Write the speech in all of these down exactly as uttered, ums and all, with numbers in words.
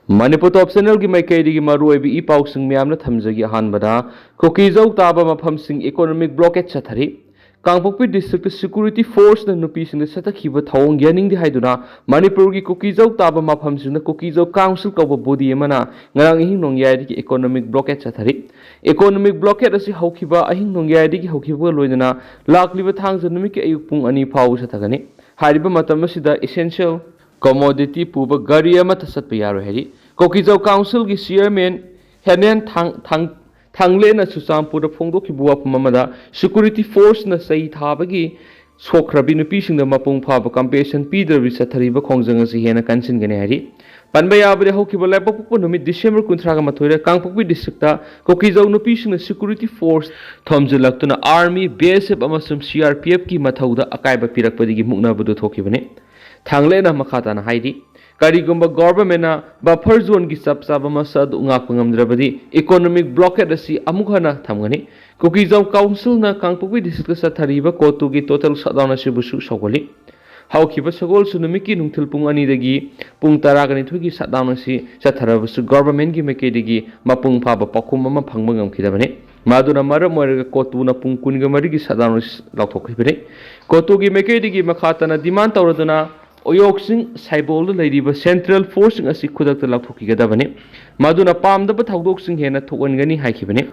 ꯃꯅꯤꯄꯨꯔ ꯇꯣꯞ ꯆꯦꯅꯦꯜꯒꯤ ꯃꯥꯏꯀꯩꯗꯒꯤ ꯃꯔꯨꯑꯣꯏꯕ ꯏ ꯄꯥꯎꯁꯤꯡ ꯃꯌꯥꯝꯅ ꯊꯝꯖꯒꯦ꯫ ꯑꯍꯥꯟꯕꯗ, ꯀꯨꯀꯤꯖꯧ ꯇꯥꯕ ꯃꯐꯝꯁꯤꯡ ꯏꯀꯣꯅꯣꯃꯤꯛ ꯕ꯭ꯂꯣꯀꯦꯠ ꯆꯠꯊꯔꯤ꯫ ꯀꯥꯡꯄꯣꯛꯄꯤ ꯗꯤꯁꯇ꯭ꯔꯤꯛꯇ ꯁꯦꯀ꯭ꯌꯨꯔꯤꯇꯤ ꯐꯣꯔꯁꯅ ꯅꯨꯄꯤꯁꯤꯡꯗ ꯆꯠꯊꯈꯤꯕ ꯊꯧꯑꯣꯡ ꯌꯥꯅꯤꯡꯗꯦ ꯍꯥꯏꯗꯨꯅ ꯃꯅꯤꯄꯨꯔꯒꯤ ꯀꯨꯀꯤꯖꯧ ꯇꯥꯕ ꯃꯐꯝꯁꯤꯡꯗ ꯀꯨꯀꯤꯖꯧ ꯀꯥꯎꯟꯁꯤꯜ ꯀꯧꯕ ꯕꯣꯗꯤ ꯑꯃꯅ ꯉꯔꯥꯡ ꯑꯍꯤꯡ ꯅꯣꯡꯌꯥꯏꯗꯒꯤ ꯏꯀꯣꯅꯣꯃꯤꯛ ꯕ꯭ꯂꯣꯀꯦꯠ ꯆꯠꯊꯔꯤ꯫ ꯏꯀꯣꯅꯣꯃꯤꯛ ꯕ꯭ꯂꯣꯀꯦꯠ ꯑꯁꯤ ꯍꯧꯈꯤꯕ ꯑꯍꯤꯡ ꯅꯣꯡꯌꯥꯏꯗꯒꯤ ꯍꯧꯈꯤꯕꯒ ꯂꯣꯏꯅꯅ ꯂꯥꯛꯂꯤꯕ ꯊꯥꯡꯖ ꯅꯨꯃꯤꯠꯀꯤ ꯑꯌꯨꯛ ꯄꯨꯡ ꯑꯅꯤ ꯐꯥꯎꯕ ꯆꯠꯊꯒꯅꯤ꯫ ꯍꯥꯏꯔꯤꯕ ꯃꯇꯝ ꯑꯁꯤꯗ ꯏꯁꯦꯟꯁꯤꯌꯦꯜ ꯀꯣꯃꯣꯗꯤꯇꯤ ꯄꯨꯕ ꯒꯥꯔꯤ ꯑꯃꯠꯇ ꯆꯠꯄ ꯌꯥꯔꯣꯏ ꯍꯥꯏꯔꯤ꯫ ꯀꯣꯀꯤꯖꯧ ꯀꯥꯎꯟꯁꯤꯜꯒꯤ ꯆꯤꯌꯔꯃꯦꯟ ꯍꯦꯅꯦꯟ ꯊꯥꯡ-, ꯊꯥꯡ-, ꯊꯥꯡꯂꯦꯅ ꯆꯨꯔꯆꯥꯟꯄꯨꯔꯗ ꯐꯣꯡꯗꯣꯛꯈꯤꯕ ꯋꯥꯐꯝ ꯑꯃꯗ, ꯁꯦꯀ꯭ꯌꯨꯔꯤꯇꯤ ꯐꯣꯔꯁꯅ ꯆꯩ ꯊꯥꯕꯒꯤ ꯁꯣꯛꯈ꯭ꯔꯕꯤ ꯅꯨꯄꯤꯁꯤꯡꯗ ꯃꯄꯨꯡ ꯐꯥꯕ ꯀꯝꯄꯦꯟꯁꯦꯁꯟ ꯄꯤꯗ꯭ꯔꯕꯗꯤ ꯆꯠꯊꯔꯤꯕ ꯈꯣꯡꯖꯪ ꯑꯁꯤ ꯍꯦꯟꯅ ꯀꯟꯁꯤꯟꯒꯅꯤ ꯍꯥꯏꯔꯤ꯫ ꯄꯟꯕ ꯌꯥꯕꯗꯤ, ꯍꯧꯈꯤꯕ ꯂꯩꯕꯥꯛꯄꯣꯛꯄ ꯅꯨꯃꯤꯠ ꯗꯤꯁꯦꯝꯕꯔ ꯀꯨꯟꯊ꯭ꯔꯥꯒ ꯃꯥꯊꯣꯏꯗ ꯀꯥꯡꯄꯣꯛꯄꯤ ꯗꯤꯁꯇ꯭ꯔꯤꯛꯇ ꯀꯣꯀꯤꯖꯧ ꯅꯨꯄꯤꯁꯤꯡꯅ ꯁꯦꯀ꯭ꯌꯨꯔꯤꯇꯤ ꯐꯣꯔꯁ ꯊꯣꯝꯖꯤꯜꯂꯛꯇꯨꯅ ꯑꯥꯔꯃꯤ, ꯕꯤ ꯑꯦꯁ ꯑꯦꯐ ꯑꯃꯁꯨꯡ ꯁꯤ ꯑꯥꯔ ꯄꯤ ꯑꯦꯐꯀꯤ ꯃꯊꯧꯗ ꯑꯀꯥꯏꯕ ꯄꯤꯔꯛꯄꯗꯒꯤ ꯃꯨꯛꯅꯕꯗꯨ ꯊꯣꯛꯈꯤꯕꯅꯤ꯫ ꯊꯥꯡꯂꯦꯅ ꯃꯈꯥ ꯇꯥꯅ ꯍꯥꯏꯔꯤ, ꯀꯔꯤꯒꯨꯝꯕ ꯒꯣꯚꯔꯟꯃꯦꯟꯠꯅ ꯕꯐꯔ ꯖꯣꯟꯒꯤ ꯆꯞ ꯆꯥꯕ ꯃꯁꯛ ꯑꯗꯨ ꯉꯥꯛꯄ ꯉꯝꯗ꯭ꯔꯕꯗꯤ ꯏꯀꯣꯅꯣꯃꯤꯛ ꯕ꯭ꯂꯣꯀꯦꯠ ꯑꯁꯤ ꯑꯃꯨꯛ ꯍꯟꯅ ꯊꯝꯒꯅꯤ꯫ ꯀꯨꯀꯤꯖꯧ ꯀꯥꯎꯟꯁꯤꯜꯅ ꯀꯥꯡꯄꯣꯛꯄꯤ ꯗꯤꯁꯇ꯭ꯔꯤꯛꯇ ꯆꯠꯊꯔꯤꯕ ꯀꯣꯇꯨꯒꯤ ꯇꯣꯇꯦꯜ ꯁꯠꯗꯥꯎꯟ ꯑꯁꯤꯕꯨꯁꯨ ꯁꯧꯒꯠꯂꯤ꯫ ꯍꯧꯈꯤꯕ ꯁꯒꯣꯜꯁꯦꯟ ꯅꯨꯃꯤꯠꯀꯤ ꯅꯨꯡꯊꯤꯜ ꯄꯨꯡ ꯑꯅꯤꯗꯒꯤ ꯄꯨꯡ ꯇꯔꯥꯒ ꯅꯤꯊꯣꯏꯒꯤ ꯁꯠꯗꯥꯎꯟ ꯑꯁꯤ ꯆꯠꯊꯔꯕꯁꯨ ꯒꯣꯚꯔꯟꯃꯦꯟꯠꯀꯤ ꯃꯥꯏꯀꯩꯗꯒꯤ ꯃꯄꯨꯡ ꯐꯥꯕ ꯄꯥꯎꯈꯨꯝ ꯑꯃ ꯐꯪꯕ ꯉꯝꯈꯤꯗꯕꯅꯤ꯫ ꯃꯗꯨꯅ ꯃꯔꯝ ꯑꯣꯏꯔꯒ ꯀꯣꯇꯨꯅ ꯄꯨꯡ ꯀꯨꯟꯒ ꯃꯔꯤꯒꯤ ꯁꯠꯗꯥꯎꯟ ꯑꯁꯤ ꯂꯥꯎꯊꯣꯛꯈꯤꯕꯅꯤ꯫ ꯀꯣꯇꯨꯒꯤ ꯃꯥꯏꯀꯩꯗꯒꯤ ꯃꯈꯥ ꯇꯥꯅ ꯗꯤꯃꯥꯟ ꯇꯧꯔꯗꯨꯅ ꯑꯣꯌꯣꯛꯁꯤꯡ ꯁꯥꯏꯕꯣꯜꯗ ꯂꯩꯔꯤꯕ ꯁꯦꯟꯇ꯭ꯔꯦꯜ ꯐꯣꯔꯁꯁꯤꯡ ꯑꯁꯤ ꯈꯨꯗꯛꯇ ꯂꯥꯎꯊꯣꯛꯈꯤꯒꯗꯕꯅꯤ꯫ ꯃꯗꯨꯅ ꯄꯥꯝꯗꯕ ꯊꯧꯗꯣꯛꯁꯤꯡ ꯍꯦꯟꯅ ꯊꯣꯛꯍꯟꯒꯅꯤ ꯍꯥꯏꯈꯤꯕꯅꯤ꯫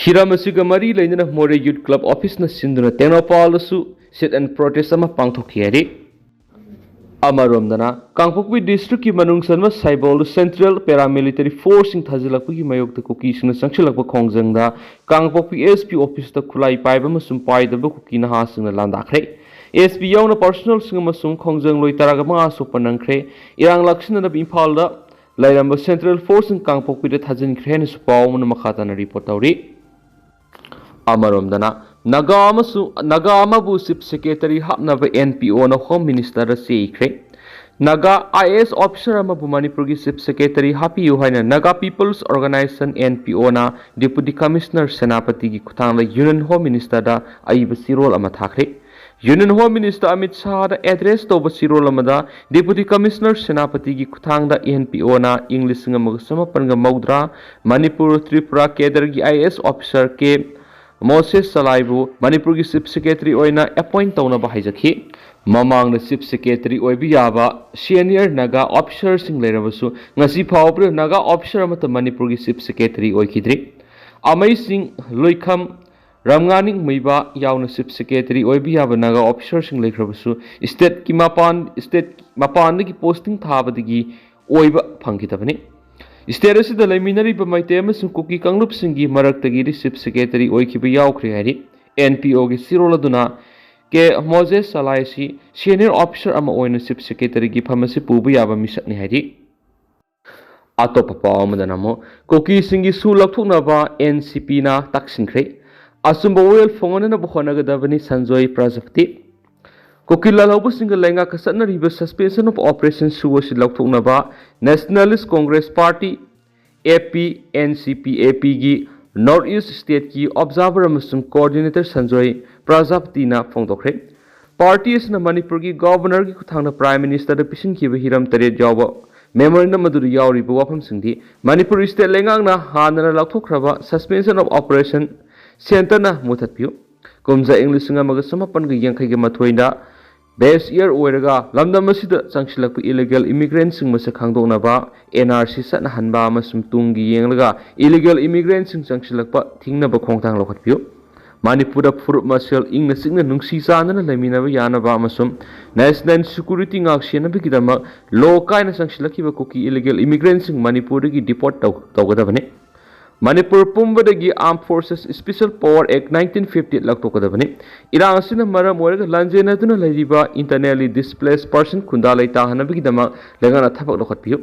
ꯍꯤꯔꯝ ꯑꯁꯤꯒ ꯃꯔꯤ ꯂꯩꯅꯅ ꯃꯣꯔꯦ ꯌꯨꯠ ꯀ꯭ꯂꯕ ꯑꯣꯐꯤꯁꯅ ꯁꯤꯟꯗꯨꯅ ꯇꯦꯡꯅꯧꯄꯥꯜꯗꯁꯨ ꯁꯤꯠ ꯑꯦꯟ ꯄ꯭ꯔꯣꯇꯦꯁ ꯑꯃ ꯄꯥꯡꯊꯣꯛꯈꯤ ꯍꯥꯏꯔꯤ꯫ ꯑꯃꯔꯣꯝꯗꯅ, ꯀꯥꯡꯄꯣꯛꯄꯤ ꯗꯤꯁꯇ꯭ꯔꯤꯛꯀꯤ ꯃꯅꯨꯡ ꯆꯟꯕ ꯁꯥꯏꯕꯣꯜꯗ ꯁꯦꯟꯇ꯭ꯔꯦꯜ ꯄꯦꯔꯥꯃꯤꯂꯤꯇꯔꯤ ꯐꯣꯔꯁꯁꯤꯡ ꯊꯥꯖꯤꯜꯂꯛꯄꯒꯤ ꯃꯥꯌꯣꯛꯇ ꯀꯨꯀꯤꯁꯤꯡꯅ ꯆꯪꯁꯤꯜꯂꯛꯄ ꯈꯣꯡꯖꯪꯗ ꯀꯥꯡꯄꯣꯛꯄꯤ ꯑꯦꯁ ꯄꯤ ꯑꯣꯐꯤꯁꯇ ꯈꯨꯠꯂꯥꯏ ꯄꯥꯏꯕ ꯑꯃꯁꯨꯡ ꯄꯥꯏꯗꯕ ꯀꯨꯀꯤ ꯅꯍꯥꯁꯤꯡꯅ ꯂꯥꯟꯗꯥꯈ꯭ꯔꯦ꯫ ꯑꯦꯁ ꯄꯤ ꯌꯥꯎꯅ ꯄꯥꯔꯁꯣꯅꯦꯜꯁꯤꯡ ꯑꯃꯁꯨꯡ ꯈꯣꯡꯖꯪꯂꯣꯏ ꯇꯔꯥꯒ ꯃꯉꯥ ꯁꯣꯛꯄ ꯅꯪꯈ꯭ꯔꯦ꯫ ꯏꯔꯥꯡ ꯂꯥꯛꯁꯤꯟꯅꯅꯕ ꯏꯝꯐꯥꯜꯗ ꯂꯩꯔꯝꯕ ꯁꯦꯟꯇ꯭ꯔꯦꯜ ꯐꯣꯔꯁꯁꯤꯡ ꯀꯥꯡꯄꯣꯛꯄꯤꯗ ꯊꯥꯖꯤꯟꯈ꯭ꯔꯦ ꯍꯥꯏꯅꯁꯨ ꯄꯥꯎ ꯑꯃꯅ ꯃꯈꯥ ꯇꯥꯅ ꯔꯤꯄꯣꯔꯠ ꯇꯧꯔꯤ꯫ ꯑꯃꯔꯣꯝꯗꯅ, ꯅꯥꯒꯥ ꯑꯃꯁꯨ-, ꯅꯥꯒꯥ ꯑꯃꯕꯨ ꯆꯤꯐ ꯁꯦꯀ꯭ꯔꯦꯇꯔꯤ ꯍꯥꯞꯅꯕ ꯑꯦꯟ ꯄꯤ ꯑꯣꯅ ꯍꯣꯝ ꯃꯤꯅꯤꯁꯇꯔꯗ ꯆꯦ ꯏꯈ꯭ꯔꯦ꯫ Naga I A S officer ꯑꯃꯕꯨ ꯃꯅꯤꯄꯨꯔꯒꯤ ꯆꯤꯐ ꯁꯦꯀ꯭ꯔꯦꯇꯔꯤ ꯍꯥꯞꯄꯤꯌꯨ ꯍꯥꯏꯅ Naga peoples organisation, N P ꯑꯣꯅ ꯗꯤꯄꯨꯇꯤ ꯀꯃꯤꯁꯅꯔ ꯁꯦꯅꯥꯄꯇꯤꯒꯤ ꯈꯨꯠꯊꯥꯡꯗ ꯌꯨꯅꯤꯌꯟ ꯍꯣꯝ ꯃꯤꯅꯤꯁꯇꯔꯗ ꯑꯏꯕ ꯆꯦꯔꯣꯜ ꯑꯃ ꯊꯥꯈ꯭ꯔꯦ꯫ Union Home Minister Amit Shahꯗ address ꯇꯧꯕ ꯆꯦꯔꯣꯜ ꯑꯃꯗ Deputy Commissioner ꯁꯦꯅꯥꯄꯇꯤꯒꯤ ꯈꯨꯠꯊꯥꯡꯗ N P Oꯅ ꯏꯪ ꯂꯤꯁꯤꯡ ꯑꯃꯒ ꯆꯃꯥꯄꯟꯒ ꯃꯧꯗ꯭ꯔꯥ Manipur Tripura cadreꯒꯤ I A S officer K ꯃꯣꯁꯦꯁ ꯆꯂꯥꯏꯕꯨ ꯃꯅꯤꯄꯨꯔꯒꯤ Chief Secretary ꯑꯣꯏꯅ appoint ꯇꯧꯅꯕ ꯍꯥꯏꯖꯈꯤ꯫ ꯃꯃꯥꯡꯗ Chief Secretary ꯑꯣꯏꯕ ꯌꯥꯕ senior Naga officerꯁꯤꯡ ꯂꯩꯔꯕꯁꯨ ꯉꯁꯤ ꯐꯥꯎꯕꯗ Naga officer ꯑꯃꯠꯇ ꯃꯅꯤꯄꯨꯔꯒꯤ Chief Secretary ꯑꯣꯏꯈꯤꯗ꯭ꯔꯤ꯫ ꯑꯃꯩꯁꯤꯡ ꯂꯣꯏꯈꯝ, ꯔꯝꯉꯥꯅꯤꯡ ꯃꯩꯕꯥ ꯌꯥꯎꯅ Chief Secretary ꯑꯣꯏꯕ ꯌꯥꯕ Naga officerꯁꯤꯡ ꯂꯩꯈ꯭ꯔꯕꯁꯨ stateꯀꯤ ꯃꯄꯥꯟ, state ꯃꯄꯥꯟꯗꯒꯤ posting ꯊꯥꯕꯗꯒꯤ ꯑꯣꯏꯕ ꯐꯪꯈꯤꯗꯕꯅꯤ꯫ State ꯑꯁꯤꯗ ꯂꯩꯃꯤꯟꯅꯔꯤꯕ ꯃꯩꯇꯩ ꯑꯃꯁꯨꯡ ꯀꯨꯀꯤ ꯀꯥꯡꯂꯨꯞꯁꯤꯡꯒꯤ ꯃꯔꯛꯇꯒꯤꯗꯤ Chief Secretary ꯑꯣꯏꯈꯤꯕ ꯌꯥꯎꯈ꯭ꯔꯦ ꯍꯥꯏꯔꯤ꯫ N P Oꯒꯤ ꯆꯦꯔꯣꯜ ꯑꯗꯨꯅ K ꯃꯣꯖꯦꯁ ꯆꯂꯥꯏ ꯑꯁꯤ senior officer ꯑꯃ ꯑꯣꯏꯅ Chief Secretaryꯒꯤ ꯐꯝ ꯑꯁꯤ ꯄꯨꯕ ꯌꯥꯕ ꯃꯤꯁꯛꯅꯤ ꯍꯥꯏꯔꯤ꯫ ꯑꯇꯣꯞꯄ ꯄꯥꯎ ꯑꯃꯗꯅ ꯑꯃꯨꯛ ꯀꯨꯀꯤꯁꯤꯡꯒꯤ ꯁꯨ ꯂꯧꯊꯣꯛꯅꯕ N C Pꯅ ꯇꯛꯁꯤꯟꯈ꯭ꯔꯦ꯫ ꯑꯆꯨꯝꯕ ꯋꯥꯌꯦꯜ ꯐꯪꯍꯟꯅꯕ ꯍꯣꯠꯅꯒꯗꯕꯅꯤ ꯁꯟꯖꯣꯏ ꯄ꯭ꯔꯖꯥꯄꯇꯤ꯫ ꯀꯨꯀꯤ ꯂꯥꯜꯍꯧꯕꯁꯤꯡꯒ ꯂꯩꯉꯥꯛꯀ ꯆꯠꯅꯔꯤꯕ Suspension of Operation ꯁꯨ ꯑꯁꯤ ꯂꯧꯊꯣꯛꯅꯕ Nationalist Congress Party, A P, N C P A Pꯒꯤ North East Stateꯀꯤ observer ꯑꯃꯁꯨꯡ coordinator ꯁꯟꯖꯣꯏ ꯄ꯭ꯔꯖꯥꯄꯇꯤꯅ ꯐꯣꯡꯗꯣꯛꯈ꯭ꯔꯦ꯫ Party ꯑꯁꯤꯅ ꯃꯅꯤꯄꯨꯔꯒꯤ Governorꯒꯤ ꯈꯨꯠꯊꯥꯡꯗ Prime Ministerꯗ ꯄꯤꯁꯤꯟꯈꯤꯕ ꯍꯤꯔꯝ ꯇꯔꯦꯠ ꯌꯥꯎꯕ memorandum ꯑꯗꯨꯗ ꯌꯥꯎꯔꯤꯕ ꯋꯥꯐꯝꯁꯤꯡꯗꯤ ꯃꯅꯤꯄꯨꯔ state ꯂꯩꯉꯥꯛꯅ ꯍꯥꯟꯅꯅ ꯂꯥꯎꯊꯣꯛꯈ꯭ꯔꯕ Suspension of Operation Centreꯅ ꯃꯨꯊꯠꯄꯤꯌꯨ꯫ ꯀꯨꯝꯖꯥ ꯏꯪ ꯂꯤꯁꯤꯡ ꯑꯃꯒ ꯆꯃꯥꯄꯟꯒ ꯌꯥꯡꯈꯩꯒ ꯃꯥꯊꯣꯏꯗ base year ꯑꯣꯏꯔꯒ ꯂꯝꯗꯝ ꯑꯁꯤꯗ ꯆꯪꯁꯤꯜꯂꯛꯄ illegal immigrantꯁꯤꯡ ꯃꯁꯛ ꯈꯪꯗꯣꯛꯅꯕ N R C ꯆꯠꯅꯍꯟꯕ ꯑꯃꯁꯨꯡ ꯇꯨꯡꯒꯤ ꯌꯦꯡꯂꯒ illegal immigrantꯁꯤꯡ ꯆꯪꯁꯤꯜꯂꯛꯄ ꯊꯤꯡꯅꯕ ꯈꯣꯡꯊꯥꯡ ꯂꯧꯈꯠꯄꯤꯌꯨ꯫ ꯃꯅꯤꯄꯨꯔꯗ ꯐꯨꯔꯨꯞ ꯃꯁꯦꯜ ꯏꯪꯅ ꯆꯤꯛꯅ ꯅꯨꯡꯁꯤ ꯆꯥꯟꯅꯅ ꯂꯩꯃꯤꯟꯅꯕ ꯌꯥꯅꯕ ꯑꯃꯁꯨꯡ national security ꯉꯥꯛ ꯁꯦꯟꯅꯕꯒꯤꯗꯃꯛ ꯂꯣ ꯀꯥꯏꯅ ꯆꯪꯁꯤꯜꯂꯛꯈꯤꯕ ꯀꯨꯀꯤ illegal immigrantꯁꯤꯡ ꯃꯅꯤꯄꯨꯔꯗꯒꯤ deport ꯇꯧ-, ꯇꯧꯒꯗꯕꯅꯤ꯫ Manipur ꯄꯨꯝꯕꯗꯒꯤ Armed Forces Special Power Act nineteen fifty ꯂꯧꯊꯣꯛꯀꯗꯕꯅꯤ꯫ ꯏꯔꯥꯡ ꯑꯁꯤꯅ ꯃꯔꯝ ꯑꯣꯏꯔꯒ ꯂꯥꯟꯖꯦꯟꯅꯗꯨꯅ ꯂꯩꯔꯤꯕ internally displaced person ꯈꯨꯟꯗꯥ ꯂꯩꯇꯥꯍꯟꯅꯕꯒꯤꯗꯃꯛ ꯂꯩꯉꯥꯛꯅ ꯊꯕꯛ ꯂꯧꯈꯠꯄꯤꯌꯨ꯫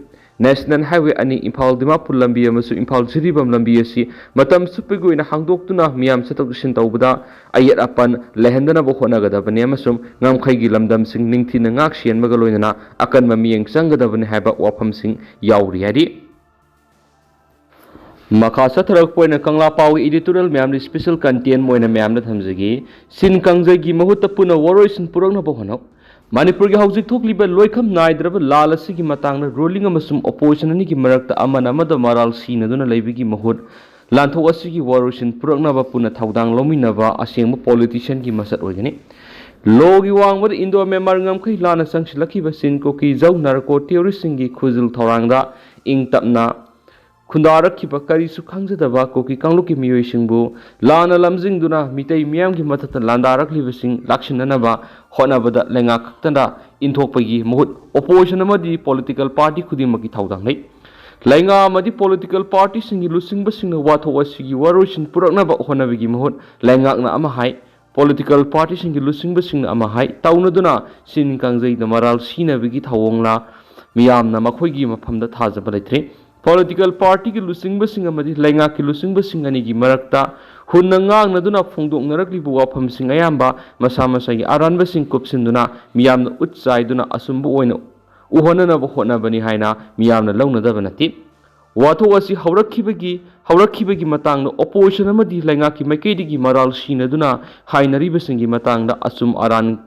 National Highway ꯑꯅꯤ ꯏꯝꯐꯥꯜ ꯗꯤꯃꯥꯄꯨꯔ ꯂꯝꯕꯤ ꯑꯃꯁꯨꯡ ꯏꯝꯐꯥꯜ ꯖꯤꯔꯤꯕꯥꯝ ꯂꯝꯕꯤ ꯑꯁꯤ ꯃꯇꯝ ꯆꯨꯞꯄꯒꯤ ꯑꯣꯏꯅ ꯍꯥꯡꯗꯣꯛꯇꯨꯅ ꯃꯤꯌꯥꯝ ꯆꯠꯊꯣꯛ ꯆꯠꯁꯤꯟ ꯇꯧꯕꯗ ꯑꯌꯦꯠ ꯑꯄꯟ ꯂꯩꯍꯟꯗꯅꯕ ꯍꯣꯠꯅꯒꯗꯕꯅꯤ ꯑꯃꯁꯨꯡ ꯉꯝꯈꯩꯒꯤ ꯂꯝꯗꯝꯁꯤꯡ ꯅꯤꯡꯊꯤꯅ ꯉꯥꯛ ꯁꯦꯟꯕꯒ ꯂꯣꯏꯅꯅ ꯑꯀꯟꯕ ꯃꯤꯠꯌꯦꯡ ꯆꯪꯒꯗꯕꯅꯤ ꯍꯥꯏꯕ ꯋꯥꯐꯝꯁꯤꯡ ꯌꯥꯎꯔꯤ ꯍꯥꯏꯔꯤ꯫ ꯃꯈꯥ ꯆꯠꯊꯔꯛꯄ ꯑꯣꯏꯅ ꯀꯪꯂꯥ ꯄꯥꯎꯒꯤ editorial ꯃꯌꯥꯝꯗ special content ꯑꯣꯏꯅ ꯃꯌꯥꯝꯗ ꯊꯝꯖꯒꯦ꯫ ꯁꯤꯟ ꯀꯥꯡꯖꯩꯒꯤ ꯃꯍꯨꯠꯇ ꯄꯨꯟꯅ ꯋꯥꯔꯣꯏꯁꯤꯟ ꯄꯨꯔꯛꯅꯕ ꯍꯣꯠꯅꯧ꯫ ꯃꯅꯤꯄꯨꯔꯒꯤ ꯍꯧꯖꯤꯛ ꯊꯣꯛꯂꯤꯕ ꯂꯣꯏꯈꯝ ꯅꯥꯏꯗ꯭ꯔꯕ ꯂꯥꯜ ꯑꯁꯤꯒꯤ ꯃꯇꯥꯡꯗ ruling ꯑꯃꯁꯨꯡ opposition ꯑꯅꯤꯒꯤ ꯃꯔꯛꯇ ꯑꯃꯅ ꯑꯃꯗ ꯃꯔꯥꯜ ꯁꯤꯅꯗꯨꯅ ꯂꯩꯕꯒꯤ ꯃꯍꯨꯠ, ꯂꯥꯟꯊꯣꯛ ꯑꯁꯤꯒꯤ ꯋꯥꯔꯣꯏꯁꯤꯟ ꯄꯨꯔꯛꯅꯕ ꯄꯨꯟꯅ ꯊꯧꯗꯥꯡ ꯂꯧꯃꯤꯟꯅꯕ ꯑꯁꯦꯡꯕ politicianꯒꯤ ꯃꯁꯛ ꯑꯣꯏꯒꯅꯤ꯫ ꯂꯣꯒꯤ ꯋꯥꯡꯃꯗ Indo Myanmar ꯉꯝꯈꯩ ꯂꯥꯟꯅ ꯆꯪꯁꯤꯜꯂꯛꯈꯤꯕ ꯁꯤꯟ ꯀꯨꯀꯤ ꯖꯧ narco terroristꯁꯤꯡꯒꯤ ꯈꯨꯖꯤꯜ ꯊꯧꯔꯥꯡꯗ ꯏꯪ ꯇꯞꯅ ꯈꯨꯟꯗꯥꯔꯛꯈꯤꯕ ꯀꯔꯤꯁꯨ ꯈꯪꯖꯗꯕ ꯀꯨꯀꯤ ꯀꯥꯡꯂꯨꯞꯀꯤ ꯃꯤꯑꯣꯏꯁꯤꯡꯕꯨ ꯂꯥꯟꯅ ꯂꯝꯖꯤꯡꯗꯨꯅ ꯃꯤꯇꯩ ꯃꯤꯌꯥꯝꯒꯤ ꯃꯊꯛꯇ ꯂꯥꯟꯗꯥꯔꯛꯂꯤꯕꯁꯤꯡ ꯂꯥꯛꯁꯤꯟꯅꯅꯕ ꯍꯣꯠꯅꯕꯗ ꯂꯩꯉꯥꯛ ꯈꯛꯇꯗ ꯏꯟꯊꯣꯛꯄꯒꯤ ꯃꯍꯨꯠ opposition ꯑꯃꯗꯤ political party ꯈꯨꯗꯤꯡꯃꯛꯀꯤ ꯊꯧꯗꯥꯡ ꯂꯩ꯫ ꯂꯩꯉꯥꯛ ꯑꯃꯗꯤ political partyꯁꯤꯡꯒꯤ ꯂꯨꯆꯤꯡꯕꯁꯤꯡꯅ ꯋꯥꯊꯣꯛ ꯑꯁꯤꯒꯤ ꯋꯥꯔꯣꯏꯁꯤꯟ ꯄꯨꯔꯛꯅꯕ ꯍꯣꯠꯅꯕꯒꯤ ꯃꯍꯨꯠ ꯂꯩꯉꯥꯛꯅ ꯑꯃ ꯍꯥꯏ, political partyꯁꯤꯡꯒꯤ ꯂꯨꯆꯤꯡꯕꯁꯤꯡꯅ ꯑꯃ ꯍꯥꯏ, ꯇꯧꯅꯗꯨꯅ ꯁꯤꯟ ꯀꯥꯡꯖꯩꯗ ꯃꯔꯥꯜ ꯁꯤꯅꯕꯒꯤ ꯊꯧꯑꯣꯡꯂꯥ ꯃꯤꯌꯥꯝꯅ ꯃꯈꯣꯏꯒꯤ ꯃꯐꯝꯗ ꯊꯥꯖꯕ ꯂꯩꯇ꯭ꯔꯦ꯫ Political partyꯒꯤ ꯂꯨꯆꯤꯡꯕꯁꯤꯡ ꯑꯃꯗꯤ ꯂꯩꯉꯥꯛꯀꯤ ꯂꯨꯆꯤꯡꯕꯁꯤꯡ ꯑꯅꯤꯒꯤ ꯃꯔꯛꯇ ꯍꯨꯟꯅ ꯉꯥꯡꯅꯗꯨꯅ ꯐꯣꯡꯗꯣꯛꯅꯔꯛꯂꯤꯕ ꯋꯥꯐꯝꯁꯤꯡ ꯑꯌꯥꯝꯕ ꯃꯁꯥ ꯃꯁꯥꯒꯤ ꯑꯔꯥꯟꯕꯁꯤꯡ ꯀꯨꯞꯁꯤꯟꯗꯨꯅ ꯃꯤꯌꯥꯝꯅ ꯎꯠ ꯆꯥꯏꯗꯨꯅ ꯑꯆꯨꯝꯕ ꯑꯣꯏꯅ ꯎꯍꯟꯅꯅꯕ ꯍꯣꯠꯅꯕꯅꯤ ꯍꯥꯏꯅ ꯃꯤꯌꯥꯝꯅ ꯂꯧꯅꯗꯕ ꯅꯠꯇꯦ꯫ ꯋꯥꯊꯣꯛ ꯑꯁꯤ ꯍꯧꯔꯛꯈꯤꯕꯒꯤ ꯍꯧꯔꯛꯈꯤꯕꯒꯤ ꯃꯇꯥꯡꯗ opposition ꯑꯃꯗꯤ ꯂꯩꯉꯥꯛꯀꯤ ꯃꯥꯏꯀꯩꯗꯒꯤ ꯃꯔꯥꯜ ꯁꯤꯅꯗꯨꯅ ꯍꯥꯏꯅꯔꯤꯕꯁꯤꯡꯒꯤ ꯃꯇꯥꯡꯗ ꯑꯆꯨꯝ ꯑꯔꯥꯟ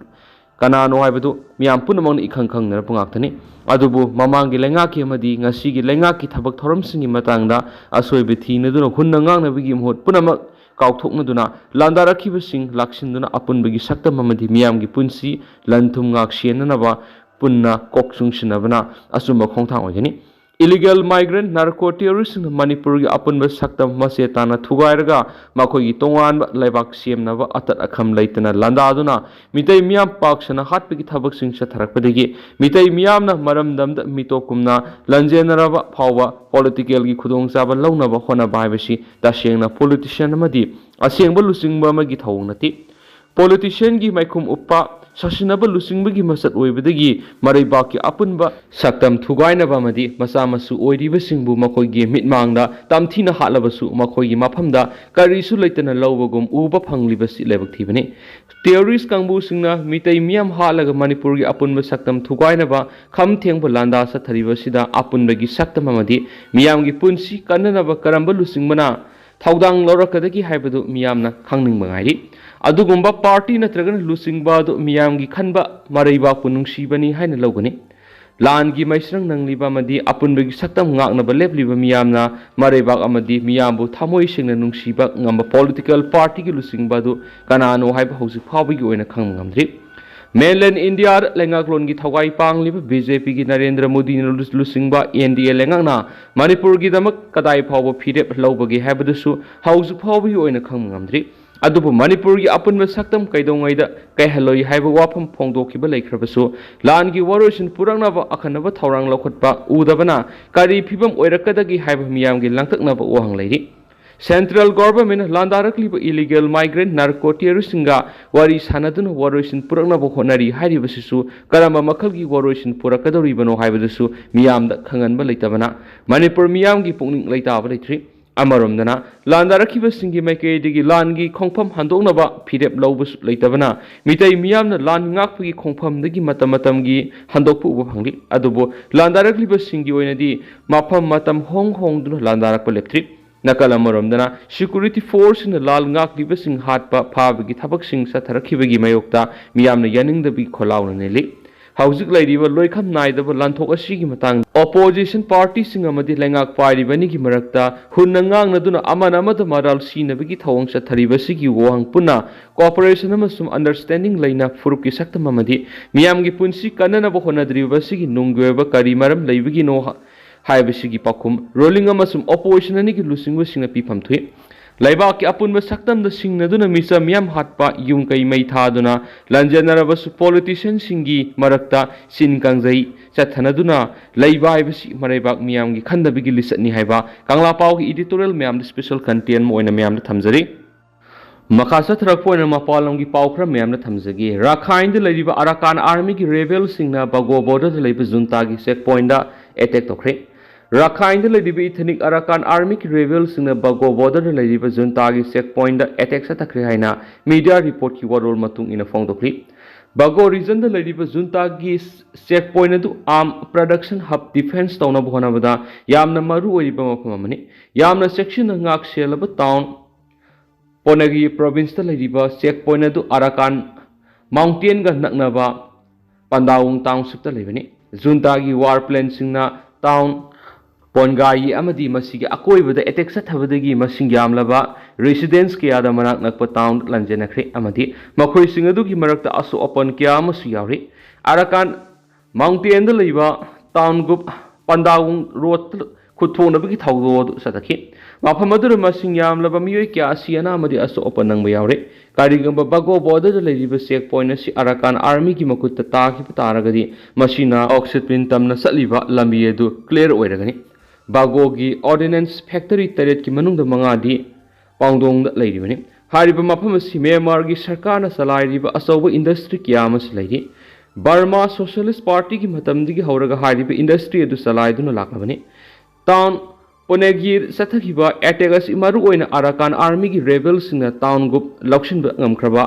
ꯀꯅꯥꯅꯣ ꯍꯥꯏꯕꯗꯨ ꯃꯤꯌꯥꯝ ꯄꯨꯝꯅꯃꯛꯅ ꯏꯈꯪ ꯈꯪꯅꯔꯕ ꯉꯥꯛꯇꯅꯤ꯫ ꯑꯗꯨꯕꯨ ꯃꯃꯥꯡꯒꯤ ꯂꯩꯉꯥꯛꯀꯤ ꯑꯃꯗꯤ ꯉꯁꯤꯒꯤ ꯂꯩꯉꯥꯛꯀꯤ ꯊꯕꯛ ꯊꯧꯔꯝꯁꯤꯡꯒꯤ ꯃꯇꯥꯡꯗ ꯑꯁꯣꯏꯕ ꯊꯤꯅꯗꯨꯅ ꯍꯨꯟꯅ ꯉꯥꯡꯅꯕꯒꯤ ꯃꯍꯨꯠ ꯄꯨꯝꯅꯃꯛ ꯀꯥꯎꯊꯣꯛꯅꯗꯨꯅ ꯂꯥꯟꯗꯥꯔꯛꯈꯤꯕꯁꯤꯡ ꯂꯥꯛꯁꯤꯟꯗꯨꯅ ꯑꯄꯨꯟꯕꯒꯤ ꯁꯛꯇꯝ ꯑꯃꯗꯤ ꯃꯤꯌꯥꯝꯒꯤ ꯄꯨꯟꯁꯤ ꯂꯟ ꯊꯨꯝ ꯉꯥꯛ ꯁꯦꯟꯅꯅꯕ ꯄꯨꯟꯅ ꯀꯣꯛ ꯆꯨꯡꯁꯤꯟꯅꯕꯅ ꯑꯆꯨꯝꯕ ꯈꯣꯡꯊꯥꯡ ꯑꯣꯏꯒꯅꯤ꯫ Illegal migrant narco terroristꯁꯤꯡꯅ ꯃꯅꯤꯄꯨꯔꯒꯤ ꯑꯄꯨꯟꯕ ꯁꯛꯇꯝ ꯃꯆꯦ ꯇꯥꯅ ꯊꯨꯒꯥꯏꯔꯒ ꯃꯈꯣꯏꯒꯤ ꯇꯣꯉꯥꯟꯕ ꯂꯩꯕꯥꯛ ꯁꯦꯝꯅꯕ ꯑꯇꯠ ꯑꯈꯝ ꯂꯩꯇꯅ ꯂꯥꯟꯗꯥꯗꯨꯅ ꯃꯤꯇꯩ ꯃꯤꯌꯥꯝ ꯄꯥꯛ ꯁꯟꯅ ꯍꯥꯠꯄꯒꯤ ꯊꯕꯛꯁꯤꯡ ꯆꯠꯊꯔꯛꯄꯗꯒꯤ ꯃꯤꯇꯩ ꯃꯤꯌꯥꯝꯅ ꯃꯔꯝꯗꯝꯗ ꯃꯤꯇꯣꯞ ꯀꯨꯝꯅ ꯂꯟꯖꯦꯟꯅꯔꯕ ꯐꯥꯎꯕ politicalꯒꯤ ꯈꯨꯗꯣꯡꯆꯥꯕ ꯂꯧꯅꯕ ꯍꯣꯠꯅꯕ ꯍꯥꯏꯕꯁꯤ ꯇꯁꯦꯡꯅ politician ꯑꯃꯗꯤ ꯑꯁꯦꯡꯕ ꯂꯨꯆꯤꯡꯕ ꯑꯃꯒꯤ ꯊꯧꯑꯣꯡ ꯅꯠꯇꯦ꯫ Politicianꯒꯤ ꯃꯥꯏꯈꯨꯝ ꯎꯞꯄ ꯁꯥꯁꯤꯟꯅꯕ ꯂꯨꯆꯤꯡꯕꯒꯤ ꯃꯆꯠ ꯑꯣꯏꯕꯗꯒꯤ ꯃꯔꯩꯕꯥꯛꯀꯤ ꯑꯄꯨꯟꯕ ꯁꯛꯇꯝ ꯊꯨꯒꯥꯏꯅꯕ ꯑꯃꯗꯤ ꯃꯆꯥ ꯃꯁꯨ ꯑꯣꯏꯔꯤꯕꯁꯤꯡꯕꯨ ꯃꯈꯣꯏꯒꯤ ꯃꯤꯠꯃꯥꯡꯗ ꯇꯝꯊꯤꯅ ꯍꯥꯠꯂꯕꯁꯨ ꯃꯈꯣꯏꯒꯤ ꯃꯐꯝꯗ ꯀꯔꯤꯁꯨ ꯂꯩꯇꯅ ꯂꯧꯕꯒꯨꯝ ꯎꯕ ꯐꯪꯂꯤꯕꯁꯤ ꯂꯥꯏꯕꯛ ꯊꯤꯕꯅꯤ꯫ ꯇꯦꯔꯣꯔꯤꯁ ꯀꯥꯡꯕꯨꯁꯤꯡꯅ ꯃꯤꯇꯩ ꯃꯤꯌꯥꯝ ꯍꯥꯠꯂꯒ ꯃꯅꯤꯄꯨꯔꯒꯤ ꯑꯄꯨꯟꯕ ꯁꯛꯇꯝ ꯊꯨꯒꯥꯏꯅꯕ ꯈꯝ ꯊꯦꯡꯕ ꯂꯥꯟꯗꯥ ꯆꯠꯊꯔꯤꯕ ꯑꯁꯤꯗ ꯑꯄꯨꯟꯕꯒꯤ ꯁꯛꯇꯝ ꯑꯃꯗꯤ ꯃꯤꯌꯥꯝꯒꯤ ꯄꯨꯟꯁꯤ ꯀꯟꯅꯅꯕ ꯀꯔꯝꯕ ꯂꯨꯆꯤꯡꯕꯅ ꯊꯧꯗꯥꯡ ꯂꯧꯔꯛꯀꯗꯒꯦ ꯍꯥꯏꯕꯗꯨ ꯃꯤꯌꯥꯝꯅ ꯈꯪꯅꯤꯡꯕ ꯉꯥꯏꯔꯤ꯫ ꯑꯗꯨꯒꯨꯝꯕ ꯄꯥꯔꯇꯤ ꯅꯠꯇ꯭ꯔꯒꯅ ꯂꯨꯆꯤꯡꯕ ꯑꯗꯨ ꯃꯤꯌꯥꯝꯒꯤ ꯈꯟꯕ ꯃꯔꯩꯕꯥꯛꯄꯨ ꯅꯨꯡꯁꯤꯕꯅꯤ ꯍꯥꯏꯅ ꯂꯧꯒꯅꯤ꯫ ꯂꯥꯟꯒꯤ ꯃꯩꯁ꯭ꯔꯪ ꯅꯪꯂꯤꯕ ꯑꯃꯗꯤ ꯑꯄꯨꯟꯕꯒꯤ ꯁꯛꯇꯝ ꯉꯥꯛꯅꯕ ꯂꯦꯞꯂꯤꯕ ꯃꯤꯌꯥꯝꯅ ꯃꯔꯩꯕꯥꯛ ꯑꯃꯗꯤ ꯃꯤꯌꯥꯝꯕꯨ ꯊꯃꯣꯏ ꯁꯦꯡꯅ ꯅꯨꯡꯁꯤꯕ ꯉꯝꯕ ꯄꯣꯂꯤꯇꯤꯀꯦꯜ ꯄꯥꯔꯇꯤꯒꯤ ꯂꯨꯆꯤꯡꯕ ꯑꯗꯨ ꯀꯅꯥꯅꯣ ꯍꯥꯏꯕ ꯍꯧꯖꯤꯛ ꯐꯥꯎꯕꯒꯤ ꯑꯣꯏꯅ ꯈꯪꯕ ꯉꯝꯗ꯭ꯔꯤ꯫ ꯃꯦꯟꯂꯦꯟ ꯏꯟꯗꯤꯌꯥꯗ ꯂꯩꯉꯥꯛꯂꯣꯟꯒꯤ ꯊꯋꯥꯏ ꯄꯥꯡꯂꯤꯕ ꯕꯤ ꯖꯦ ꯄꯤꯒꯤ ꯅꯔꯦꯟꯗ꯭ꯔ ꯃꯣꯗꯤꯅ ꯂꯨ-, ꯂꯨꯆꯤꯡꯕ ꯑꯦꯟ ꯗꯤ ꯑꯦ ꯂꯩꯉꯥꯛꯅ ꯃꯅꯤꯄꯨꯔꯒꯤꯗꯃꯛ ꯀꯗꯥꯏ ꯐꯥꯎꯕ ꯐꯤꯔꯦꯞ ꯂꯧꯕꯒꯦ ꯍꯥꯏꯕꯗꯨꯁꯨ ꯍꯧꯖꯤꯛ ꯐꯥꯎꯕꯒꯤ ꯑꯣꯏꯅ ꯈꯪꯕ ꯉꯝꯗ꯭ꯔꯤ꯫ ꯑꯗꯨꯕꯨ ꯃꯅꯤꯄꯨꯔꯒꯤ ꯑꯄꯨꯟꯕ ꯁꯛꯇꯝ ꯀꯩꯗꯧꯉꯩꯗ ꯀꯥꯏꯍꯜꯂꯣꯏ ꯍꯥꯏꯕ ꯋꯥꯐꯝ ꯐꯣꯡꯗꯣꯛꯈꯤꯕ ꯂꯩꯈ꯭ꯔꯕꯁꯨ, ꯂꯥꯟꯒꯤ ꯋꯥꯔꯣꯏꯁꯤꯟ ꯄꯨꯔꯛꯅꯕ ꯑꯈꯟꯅꯕ ꯊꯧꯔꯥꯡ ꯂꯧꯈꯠꯄ ꯎꯗꯕꯅ ꯀꯔꯤ ꯐꯤꯕꯝ ꯑꯣꯏꯔꯛꯀꯗꯒꯦ ꯍꯥꯏꯕ ꯃꯤꯌꯥꯝꯒꯤ ꯂꯥꯡꯇꯛꯅꯕ ꯋꯥꯍꯪ ꯂꯩꯔꯤ꯫ ꯁꯦꯟꯇ꯭ꯔꯦꯜ ꯒꯣꯚꯔꯟꯃꯦꯟꯠꯅ ꯂꯥꯟꯗꯥꯔꯛꯂꯤꯕ ꯏꯂꯤꯒꯦꯜ ꯃꯥꯏꯒ꯭ꯔꯦꯟꯠ ꯅꯥꯔꯀꯣ ꯇꯦꯔꯣꯔꯤꯁꯁꯤꯡꯒ ꯋꯥꯔꯤ ꯁꯥꯟꯅꯗꯨꯅ ꯋꯥꯔꯣꯏꯁꯤꯟ ꯄꯨꯔꯛꯅꯕ ꯍꯣꯠꯅꯔꯤ ꯍꯥꯏꯔꯤꯕꯁꯤꯁꯨ ꯀꯔꯝꯕ ꯃꯈꯜꯒꯤ ꯋꯥꯔꯣꯏꯁꯤꯟ ꯄꯨꯔꯛꯀꯗꯧꯔꯤꯕꯅꯣ ꯍꯥꯏꯕꯗꯨꯁꯨ ꯃꯤꯌꯥꯝꯗ ꯈꯪꯍꯟꯕ ꯂꯩꯇꯕꯅ ꯃꯅꯤꯄꯨꯔ ꯃꯤꯌꯥꯝꯒꯤ ꯄꯨꯛꯅꯤꯡ ꯂꯩꯇꯥꯕ ꯂꯩꯇ꯭ꯔꯤ꯫ ꯑꯃꯔꯣꯝꯗꯅ ꯂꯥꯟꯗꯥꯔꯛꯈꯤꯕꯁꯤꯡꯒꯤ ꯃꯥꯏꯀꯩꯗꯒꯤ ꯂꯥꯟꯒꯤ ꯈꯣꯡꯐꯝ ꯍꯟꯗꯣꯛꯅꯕ ꯐꯤꯔꯦꯞ ꯂꯧꯕꯁꯨ ꯂꯩꯇꯕꯅ ꯃꯤꯇꯩ ꯃꯤꯌꯥꯝꯅ ꯂꯥꯟ ꯉꯥꯛꯄꯒꯤ ꯈꯣꯡꯐꯝꯗꯒꯤ ꯃꯇꯝ ꯃꯇꯝꯒꯤ ꯍꯟꯗꯣꯛꯄ ꯎꯕ ꯐꯪꯂꯤ꯫ ꯑꯗꯨꯕꯨ ꯂꯥꯟꯗꯥꯔꯛꯂꯤꯕꯁꯤꯡꯒꯤ ꯑꯣꯏꯅꯗꯤ ꯃꯐꯝ ꯃꯇꯝ ꯍꯣꯡ ꯍꯣꯡꯗꯨꯅ ꯂꯥꯟꯗꯥꯔꯛꯄ ꯂꯦꯞꯇ꯭ꯔꯤ꯫ ꯅꯥꯀꯜ ꯑꯃꯔꯣꯝꯗꯅ ꯁꯦꯀ꯭ꯌꯨꯔꯤꯇꯤ ꯐꯣꯔꯁꯁꯤꯡꯅ ꯂꯥꯟ ꯉꯥꯛꯂꯤꯕꯁꯤꯡ ꯍꯥꯠꯄ ꯐꯥꯕꯒꯤ ꯊꯕꯛꯁꯤꯡ ꯆꯠꯊꯔꯛꯈꯤꯕꯒꯤ ꯃꯥꯌꯣꯛꯇ ꯃꯤꯌꯥꯝꯅ ꯌꯥꯅꯤꯡꯗꯕꯒꯤ ꯈꯣꯜꯂꯥꯎꯅ ꯅꯦꯜꯂꯤ꯫ ꯍꯧꯖꯤꯛ ꯂꯩꯔꯤꯕ ꯂꯣꯏꯈꯝ ꯅꯥꯏꯗꯕ ꯂꯥꯟꯊꯣꯛ ꯑꯁꯤꯒꯤ ꯃꯇꯥꯡꯗ ꯑꯣꯄꯣꯖꯤꯁꯟ ꯄꯥꯔꯇꯤꯁꯤꯡ ꯑꯃꯗꯤ ꯂꯩꯉꯥꯛ ꯄꯥꯏꯔꯤꯕ ꯑꯅꯤꯒꯤ ꯃꯔꯛꯇ ꯍꯨꯟꯅ ꯉꯥꯡꯅꯗꯨꯅ ꯑꯃꯅ ꯑꯃꯗ ꯃꯔꯥꯜ ꯁꯤꯅꯕꯒꯤ ꯊꯧꯑꯣꯡ ꯆꯠꯊꯔꯤꯕ ꯑꯁꯤꯒꯤ ꯋꯥꯍꯪ ꯄꯨꯟꯅ ꯀꯣꯑꯣꯄꯔꯦꯁꯟ ꯑꯃꯁꯨꯡ ꯑꯟꯗꯔꯁ꯭ꯇꯦꯟꯗꯤꯡ ꯂꯩꯅ ꯐꯨꯔꯨꯞꯀꯤ ꯁꯛꯇꯝ ꯑꯃꯗꯤ ꯃꯤꯌꯥꯝꯒꯤ ꯄꯨꯟꯁꯤ ꯀꯟꯅꯅꯕ ꯍꯣꯠꯅꯗ꯭ꯔꯤꯕ ꯑꯁꯤꯒꯤ ꯅꯨꯡꯒꯤ ꯑꯣꯏꯕ ꯀꯔꯤ ꯃꯔꯝ ꯂꯩꯕꯒꯤꯅꯣ ꯍꯥꯏꯕꯁꯤꯒꯤ ꯄꯥꯎꯈꯨꯝ ꯔꯨꯂꯤꯡ ꯑꯃꯁꯨꯡ ꯑꯣꯄꯣꯖꯤꯁꯟ ꯑꯅꯤꯒꯤ ꯂꯨꯆꯤꯡꯕꯁꯤꯡꯅ ꯄꯤꯐꯝ ꯊꯣꯛꯏ꯫ ꯂꯩꯕꯥꯛꯀꯤ ꯑꯄꯨꯟꯕ ꯁꯛꯇꯝꯗ ꯁꯤꯡꯅꯗꯨꯅ ꯃꯤꯆꯝ ꯃꯤꯌꯥꯝ ꯍꯥꯠꯄ, ꯌꯨꯝ ꯀꯩ ꯃꯩ ꯊꯥꯗꯨꯅ ꯂꯥꯟꯖꯦꯟꯅꯔꯕꯁꯨ ꯄꯣꯂꯤꯇꯤꯁꯤꯌꯟꯁꯤꯡꯒꯤ ꯃꯔꯛꯇ ꯆꯤꯟ ꯀꯥꯡꯖꯩ ꯆꯠꯊꯅꯗꯨꯅ ꯂꯩꯕ ꯍꯥꯏꯕꯁꯤ ꯃꯔꯩꯕꯥꯛ ꯃꯤꯌꯥꯝꯒꯤ ꯈꯟꯗꯕꯒꯤ ꯂꯤꯆꯠꯅꯤ ꯍꯥꯏꯕ ꯀꯪꯂꯥ ꯄꯥꯎꯒꯤ ꯏꯗꯤꯇꯣꯔꯤꯌꯦꯜ ꯃꯌꯥꯝꯗ ꯁ꯭ꯄꯦꯁꯦꯜ ꯀꯟꯇꯦꯟ ꯑꯃ ꯑꯣꯏꯅ ꯃꯌꯥꯝꯗ ꯊꯝꯖꯔꯤ꯫ ꯃꯈꯥ ꯆꯠꯊꯔꯛꯄ ꯑꯣꯏꯅ ꯃꯄꯥꯟ ꯂꯝꯒꯤ ꯄꯥꯎ ꯈꯔ ꯃꯌꯥꯝꯅ ꯊꯝꯖꯒꯦ꯫ ꯔꯥꯈꯥꯏꯟꯗ ꯂꯩꯔꯤꯕ ꯑꯔꯥꯀꯥꯟ ꯑꯥꯔꯃꯤꯒꯤ ꯔꯦꯕꯦꯜꯁꯤꯡꯅ ꯕꯒꯣ ꯕꯣꯔꯗꯔꯗ ꯂꯩꯕ ꯖꯨꯟꯇꯥꯒꯤ ꯆꯦꯛ ꯄꯣꯏꯟꯗ ꯑꯦꯇꯦꯛ ꯇꯧꯈ꯭ꯔꯦ꯫ ꯔꯥꯈꯥꯏꯟꯗ ꯂꯩꯔꯤꯕ ꯏꯊꯅꯤꯛ ꯑꯔꯥꯀꯥꯟ ꯑꯥꯔꯃꯤꯒꯤ ꯔꯦꯕꯦꯜꯁꯤꯡꯅ ꯕꯒꯣ ꯕꯣꯔꯗꯔꯗ ꯂꯩꯔꯤꯕ ꯖꯨꯟꯇꯥꯒꯤ ꯆꯦꯛ ꯄꯣꯏꯟꯗ ꯑꯦꯇꯦꯛ ꯆꯠꯊꯈ꯭ꯔꯦ ꯍꯥꯏꯅ ꯃꯤꯗꯤꯌꯥ ꯔꯤꯄꯣꯔꯠꯀꯤ ꯋꯥꯔꯣꯜ ꯃꯇꯨꯡ ꯏꯟꯅ ꯐꯣꯡꯗꯣꯛꯂꯤ꯫ ꯕꯒꯣ ꯔꯤꯖꯟꯗ ꯂꯩꯔꯤꯕ ꯖꯨꯟꯇꯥꯒꯤ ꯆꯦꯛ ꯄꯣꯏꯟ ꯑꯗꯨ ꯑꯥꯔꯝ ꯄ꯭ꯔꯗꯛꯁꯟ ꯍꯕ ꯗꯤꯐꯦꯟꯁ ꯇꯧꯅꯕ ꯍꯣꯠꯅꯕꯗ ꯌꯥꯝꯅ ꯃꯔꯨ ꯑꯣꯏꯔꯤꯕ ꯃꯐꯝ ꯑꯃꯅꯤ꯫ ꯌꯥꯝꯅ ꯆꯦꯛꯁꯤꯟꯅ ꯉꯥꯛ ꯁꯦꯜꯂꯕ ꯇꯥꯎꯟ ꯄꯣꯅꯦꯒꯤ ꯄ꯭ꯔꯣꯚꯤꯟꯁꯇ ꯂꯩꯔꯤꯕ ꯆꯦꯛ ꯄꯣꯏꯟ ꯑꯗꯨ ꯑꯔꯥꯀꯥꯟ ꯃꯥꯎꯟꯇꯦꯟꯒ ꯅꯛꯅꯕ ꯄꯟꯗꯥꯋꯨꯡ ꯇꯥꯎꯟꯁꯤꯞꯇ ꯂꯩꯕꯅꯤ꯫ ꯖꯨꯟꯇꯥꯒꯤ ꯋꯥꯔ ꯄ꯭ꯂꯦꯟꯁꯤꯡꯅ ꯇꯥꯎꯟ ꯄꯣꯟꯒꯥꯌꯤ ꯑꯃꯗꯤ ꯃꯁꯤꯒꯤ ꯑꯀꯣꯏꯕꯗ ꯑꯦꯇꯦꯛ ꯆꯠꯊꯕꯗꯒꯤ ꯃꯁꯤꯡ ꯌꯥꯝꯂꯕ ꯔꯦꯁꯤꯗꯦꯟꯁ ꯀꯌꯥꯗ ꯃꯅꯥꯛ ꯅꯛꯄ ꯇꯥꯎꯟ ꯂꯥꯟꯖꯦꯟꯅꯈ꯭ꯔꯦ ꯑꯃꯗꯤ ꯃꯈꯣꯏꯁꯤꯡ ꯑꯗꯨꯒꯤ ꯃꯔꯛꯇ ꯑꯁꯣꯛ ꯑꯄꯟ ꯀꯌꯥ ꯑꯃꯁꯨ ꯌꯥꯎꯔꯤ꯫ ꯑꯔꯥꯀꯥꯟ ꯃꯥꯎꯟꯇꯦꯟꯗ ꯂꯩꯕ ꯇꯥꯎꯟ ꯒ꯭ꯔꯨꯞ ꯄꯟꯗꯥꯋꯨꯡ ꯔꯣꯗꯇ ꯈꯨꯠꯊꯣꯛꯅꯕꯒꯤ ꯊꯧꯗꯣꯛ ꯑꯗꯨ ꯆꯠꯊꯈꯤ꯫ ꯃꯐꯝ ꯑꯗꯨꯗ ꯃꯁꯤꯡ ꯌꯥꯝꯂꯕ ꯃꯤꯑꯣꯏ ꯀꯌꯥ ꯑꯁꯤ ꯑꯅꯥ ꯑꯃꯗꯤ ꯑꯁꯣꯛ ꯑꯄꯟ ꯅꯪꯕ ꯌꯥꯎꯔꯦ꯫ ꯀꯔꯤꯒꯨꯝꯕ ꯕꯒꯣ ꯕꯣꯔꯗꯔꯗ ꯂꯩꯔꯤꯕ ꯆꯦꯛ ꯄꯣꯏꯟ ꯑꯁꯤ ꯑꯔꯥꯀꯥꯟ ꯑꯥꯔꯃꯤꯒꯤ ꯃꯈꯨꯠꯇ ꯇꯥꯈꯤꯕ ꯇꯥꯔꯒꯗꯤ ꯃꯁꯤꯅ ꯑꯣꯛꯁꯤꯄꯤꯟ ꯇꯝꯅ ꯆꯠꯂꯤꯕ ꯂꯝꯕꯤ ꯑꯗꯨ ꯀ꯭ꯂꯤꯌꯔ ꯑꯣꯏꯔꯒꯅꯤ꯫ ꯕꯒꯣꯒꯤ ꯑꯣꯔꯗꯤꯅꯦꯟꯁ ꯐꯦꯛꯇꯔꯤ ꯇꯔꯦꯠꯀꯤ ꯃꯅꯨꯡꯗ ꯃꯉꯥꯗꯤ ꯄꯥꯡꯗꯣꯡꯗ ꯂꯩꯔꯤꯕꯅꯤ꯫ ꯍꯥꯏꯔꯤꯕ ꯃꯐꯝ ꯑꯁꯤ ꯃ꯭ꯌꯥꯟꯃꯥꯔꯒꯤ ꯁꯔꯀꯥꯔꯅ ꯆꯂꯥꯏꯔꯤꯕ ꯑꯆꯧꯕ ꯏꯟꯗꯁꯇ꯭ꯔꯤ ꯀꯌꯥ ꯑꯃꯁꯨ ꯂꯩꯔꯤ꯫ ꯕꯔꯃꯥ ꯁꯣꯁꯤꯌꯦꯂꯤꯁ ꯄꯥꯔꯇꯤꯒꯤ ꯃꯇꯝꯗꯒꯤ ꯍꯧꯔꯒ ꯍꯥꯏꯔꯤꯕ ꯏꯟꯗꯁꯇ꯭ꯔꯤ ꯑꯗꯨ ꯆꯂꯥꯏꯗꯨꯅ ꯂꯥꯛꯂꯕꯅꯤ꯫ ꯇꯥꯎꯟ ꯄꯨꯅꯦꯒꯤ ꯆꯠꯊꯈꯤꯕ ꯑꯦꯇꯦꯛ ꯑꯁꯤ ꯃꯔꯨꯑꯣꯏꯅ ꯑꯔꯥꯀꯥꯟ ꯑꯥꯔꯃꯤꯒꯤ ꯔꯦꯕꯦꯜꯁꯤꯡꯅ ꯇꯥꯎꯟ ꯒ꯭ꯔꯨꯞ ꯂꯧꯁꯤꯟꯕ ꯉꯝꯈ꯭ꯔꯕ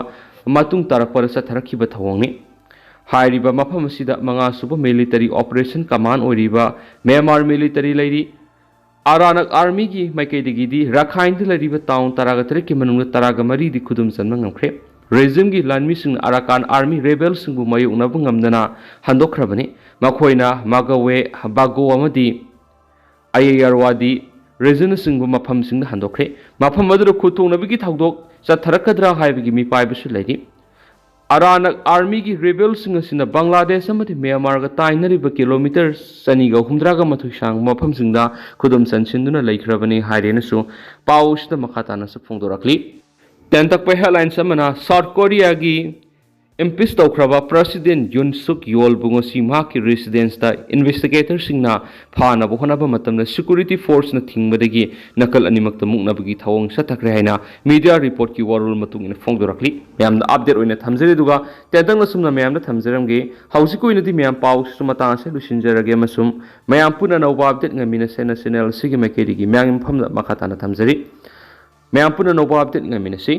ꯃꯇꯨꯡ ꯇꯥꯔꯛꯄꯗ ꯆꯠꯊꯔꯛꯈꯤꯕ ꯊꯧꯑꯣꯡꯅꯤ꯫ ꯍꯥꯏꯔꯤꯕ ꯃꯐꯝ ꯑꯁꯤꯗ ꯃꯉꯥꯁꯨꯕ ꯃꯤꯂꯤꯇꯔꯤ ꯑꯣꯄꯔꯦꯁꯟ ꯀꯃꯥꯟ ꯑꯣꯏꯔꯤꯕ ꯃ꯭ꯌꯥꯟꯃꯥꯔ ꯃꯤꯂꯤꯇꯔꯤ ꯂꯩꯔꯤ꯫ ꯑꯔꯥꯅꯛ ꯑꯥꯔꯃꯤꯒꯤ ꯃꯥꯏꯀꯩꯗꯒꯤꯗꯤ ꯔꯥꯈꯥꯏꯟꯗ ꯂꯩꯔꯤꯕ ꯇꯥꯎꯟ ꯇꯔꯥꯒ ꯇꯔꯦꯠꯀꯤ ꯃꯅꯨꯡꯗ ꯇꯔꯥꯒ ꯃꯔꯤꯗꯤ ꯈꯨꯗꯨꯝ ꯆꯟꯕ ꯉꯝꯈ꯭ꯔꯦ꯫ ꯔꯦꯖꯤꯝꯒꯤ ꯂꯥꯟꯃꯤꯁꯤꯡꯅ ꯑꯔꯥꯀꯥꯟ ꯑꯥꯔꯃꯤ ꯔꯦꯕꯦꯜꯁꯤꯡꯕꯨ ꯃꯥꯌꯣꯛꯅꯕ ꯉꯝꯗꯅ ꯍꯟꯗꯣꯛꯈ꯭ꯔꯕꯅꯤ꯫ ꯃꯈꯣꯏꯅ ꯃꯥꯒꯋꯦ, ꯕꯥꯒꯣ ꯑꯃꯗꯤ ꯑꯌꯦꯌꯥꯔꯋꯥꯗꯤ ꯔꯦꯖꯤꯝꯅꯆꯤꯡꯕ ꯃꯐꯝꯁꯤꯡꯗ ꯍꯟꯗꯣꯛꯈ꯭ꯔꯦ꯫ ꯃꯐꯝ ꯑꯗꯨꯗ ꯈꯨꯠꯊꯣꯛꯅꯕꯒꯤ ꯊꯧꯗꯣꯛ ꯆꯠꯊꯔꯛꯀꯗ꯭ꯔꯥ ꯍꯥꯏꯕꯒꯤ ꯃꯤꯄꯥꯏꯕꯁꯨ ꯂꯩꯔꯤ꯫ ꯑꯔꯥꯅꯛ ꯑꯥꯔꯃꯤꯒꯤ ꯔꯦꯕꯦꯜꯁꯤꯡ ꯑꯁꯤꯅ ꯕꯪꯒ꯭ꯂꯥꯗꯦꯁ ꯑꯃꯗꯤ ꯃ꯭ꯌꯥꯟꯃꯥꯔꯒ ꯇꯥꯏꯅꯔꯤꯕ ꯀꯤꯂꯣꯃꯤꯇꯔ ꯆꯅꯤꯒ ꯍꯨꯝꯗ꯭ꯔꯥꯒ ꯃꯥꯊꯣꯏ ꯁꯥꯡꯕ ꯃꯐꯝꯁꯤꯡꯗ ꯈꯨꯗꯨꯝ ꯆꯟꯁꯤꯟꯗꯨꯅ ꯂꯩꯈ꯭ꯔꯕꯅꯤ ꯍꯥꯏꯔꯦꯅꯁꯨ ꯄꯥꯎ ꯑꯁꯤꯗ ꯃꯈꯥ ꯇꯥꯅꯁꯨ ꯐꯣꯡꯗꯣꯔꯛꯂꯤ꯫ ꯇꯦꯟꯇꯛꯄ ꯍꯦꯗꯂꯥꯏꯟꯁ ꯑꯃꯅ ꯁꯥꯎꯠ ꯀꯣꯔꯤꯌꯥꯒꯤ Impeach ꯇꯧꯈ꯭ꯔꯕ President Yoon Suk Yeolꯕꯨ ꯉꯁꯤ ꯃꯍꯥꯛꯀꯤ residenceꯇ investigatorꯁꯤꯡꯅ ꯐꯥꯅꯕ ꯍꯣꯠꯅꯕ ꯃꯇꯝꯗ security forceꯅ ꯊꯤꯡꯕꯗꯒꯤ ꯅꯥꯀꯜ ꯑꯅꯤꯃꯛꯇ ꯃꯨꯛꯅꯕꯒꯤ ꯊꯧꯑꯣꯡ ꯆꯠꯊꯈ꯭ꯔꯦ ꯍꯥꯏꯅ media reportꯀꯤ ꯋꯥꯔꯣꯜ ꯃꯇꯨꯡ ꯏꯟꯅ ꯐꯣꯡꯗꯣꯔꯛꯂꯤ꯫ ꯃꯌꯥꯝꯗ update ꯑꯣꯏꯅ ꯊꯝꯖꯔꯤ, ꯑꯗꯨꯒ ꯇꯦꯟꯇꯛꯅ ꯁꯨꯝꯅ ꯃꯌꯥꯝꯗ ꯊꯝꯖꯔꯝꯒꯦ꯫ ꯍꯧꯖꯤꯛꯀꯤ ꯑꯣꯏꯅꯗꯤ ꯃꯌꯥꯝ ꯄꯥꯎꯁꯤꯁꯨ ꯃꯇꯥꯡ ꯑꯁꯤꯗ ꯂꯣꯏꯁꯤꯟꯖꯔꯒꯦ ꯑꯃꯁꯨꯡ ꯃꯌꯥꯝ ꯄꯨꯟꯅ ꯑꯅꯧꯕ update ꯉꯥꯏꯃꯤꯟꯅꯁꯦꯅ channel ꯑꯁꯤꯒꯤ ꯃꯥꯏꯀꯩꯗꯒꯤ ꯃꯌꯥꯝꯒꯤ ꯃꯐꯝꯗ ꯃꯈꯥ ꯇꯥꯅ ꯊꯝꯖꯔꯤ꯫ ꯃꯌꯥꯝ ꯄꯨꯟꯅ ꯑꯅꯧꯕ update ꯉꯥꯏꯃꯤꯟꯅꯁꯤ꯫